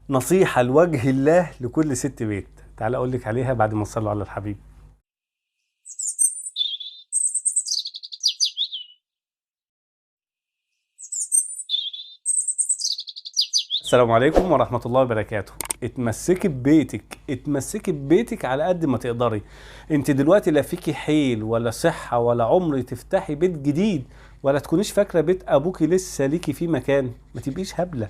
نصيحة لوجه الله لكل ست بيت، تعال اقول لك عليها بعد ما تصلوا على الحبيب. السلام عليكم ورحمة الله وبركاته. اتمسكي ببيتك، اتمسكي ببيتك على قد ما تقدري. انت دلوقتي لا فيكي حيل ولا صحة ولا عمر تفتحي بيت جديد، ولا تكونيش فاكرة بيت ابوكي لسه ليكي فيه مكان. ما تبقيش هبلة،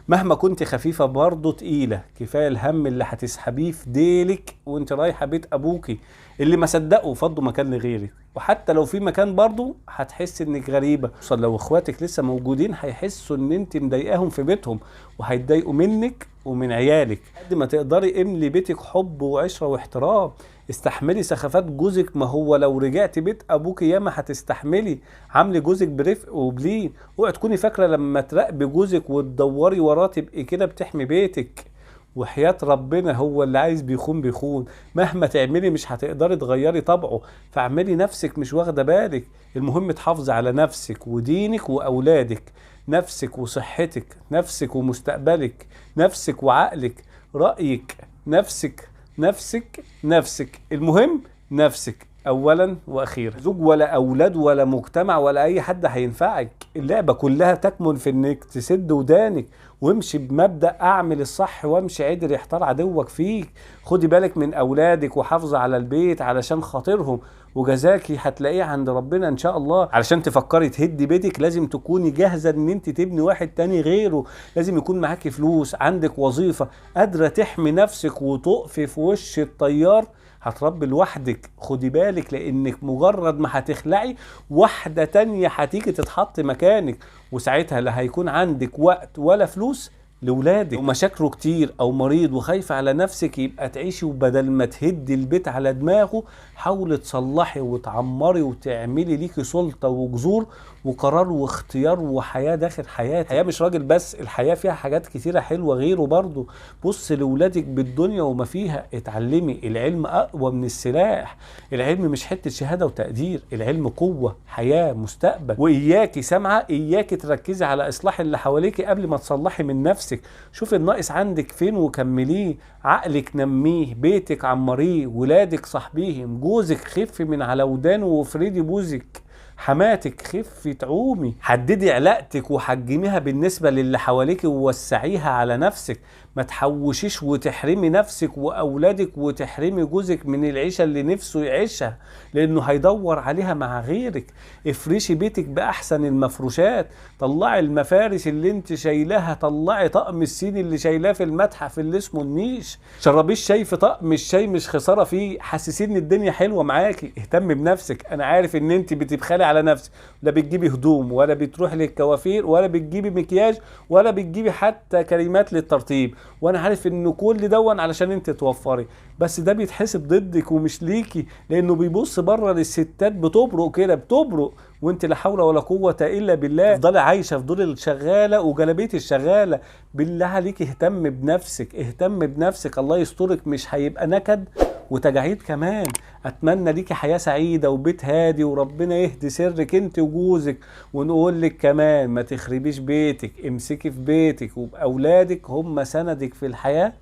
مهما كنت خفيفة برضه تقيلة. كفاية الهم اللي هتسحبيه في ديلك وانت رايحة بيت ابوكي اللي ما صدقوا فضوا مكان لغيرك. وحتى لو في مكان برضه هتحس انك غريبة، خصوصا لو اخواتك لسه موجودين هيحسوا ان انت مضايقاهم في بيتهم وهيتضايقوا منك ومن عيالك. قد ما تقدري املي بيتك حب وعشرة واحترام. استحملي سخافات جوزك، ما هو لو رجعتي بيت ابوكي ياما هتستحملي. عاملي جوزك برفق وبلين، اوعي تكوني فاكره لما تراقبي جوزك وتدوري وراه تبقي كده بتحمي بيتك. وحياة ربنا هو اللي عايز بيخون بيخون، مهما تعملي مش هتقدري تغيري طبعه، فاعملي نفسك مش واخده بالك. المهم تحافظي على نفسك ودينك واولادك، نفسك وصحتك، نفسك ومستقبلك، نفسك وعقلك، رأيك، نفسك نفسك نفسك، المهم نفسك اولا واخيرا. زوج ولا اولاد ولا مجتمع ولا اي حد هينفعك. اللعبة كلها تكمن في انك تسد ودانك وامشي بمبدا اعمل الصح وامشي عدل يحتار عدوك فيك. خدي بالك من اولادك وحافظي على البيت علشان خاطرهم، وجزاكي هتلاقيه عند ربنا ان شاء الله. علشان تفكري تهدي بيتك لازم تكوني جاهزة ان انت تبني واحد تاني غيره. لازم يكون معاكي فلوس، عندك وظيفة، قادرة تحمي نفسك وتقفي في وش الطيار. هتربي لوحدك، خدي بالك، لانك مجرد ما هتخلعي واحدة تانية هتيجي تتحط مكانك، وساعتها لا هيكون عندك وقت ولا فلوس لولادك. ومشاكله كتير او مريض وخايفة على نفسك، يبقى تعيشي وبدل ما تهدي البيت على دماغه حاولي تصلحي وتعمري وتعملي ليكي سلطة وجذور وقرار واختيار وحياه داخل حياتك. الحياة مش راجل بس، الحياة فيها حاجات كتيرة حلوة غيره برضه. بص لولادك بالدنيا وما فيها، اتعلمي. العلم اقوى من السلاح، العلم مش حتة شهادة وتقدير، العلم قوة، حياة، مستقبل. واياكي سامعه، اياكي تركزي على اصلاح اللي حواليكي قبل ما تصلحي من نفسك. شوفي الناقص عندك فين وكمليه. عقلك نميه، بيتك عمرية، ولادك صاحبيهم، جوزك خفي من على ودانه وافردي بوزك، حماتك خفي تعومي. حددي علاقتك وحجميها بالنسبة للي حواليك ووسعيها على نفسك. ما تحوشيش وتحرمي نفسك واولادك وتحرمي جوزك من العيشة اللي نفسه يعيشها، لانه هيدور عليها مع غيرك. افرشي بيتك باحسن المفروشات، طلعي المفارش اللي انت شايلاها، طلعي طقم الصيني اللي شايلاه في المتحف اللي اسمه النيش، شربيه الشاي في طقم الشاي مش خسارة فيه. حسسيه ان الدنيا حلوة معاكي. اهتمي بنفسك، انا عارف ان انت بتبخلي على نفسك، لا بتجيبي هدوم ولا بتروحي للكوافير ولا بتجيبي مكياج ولا بتجيبي حتى كريمات للترطيب، وانا عارف ان كل دون علشان انت توفري، بس ده بيتحسب ضدك ومش ليكي، لانه بيبص بره للستات بتبرق كده، بتبرق وانت لا حول ولا قوة الا بالله. تفضلي عايشه في دور الشغاله وجلابيه الشغاله. بالله عليك اهتم بنفسك، اهتم بنفسك، الله يسترك، مش هيبقى نكد وتجاعيد كمان. اتمنى ليكي حياة سعيدة وبيت هادي، وربنا يهدي سرك انت وجوزك. ونقول لك كمان ما تخربيش بيتك، امسكي في بيتك وباولادك، هم سندك في الحياة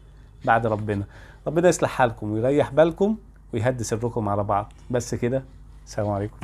بعد ربنا. ربنا يصلح حالكم ويريح بالكم ويهدي سركم على بعض. بس كده، السلام عليكم.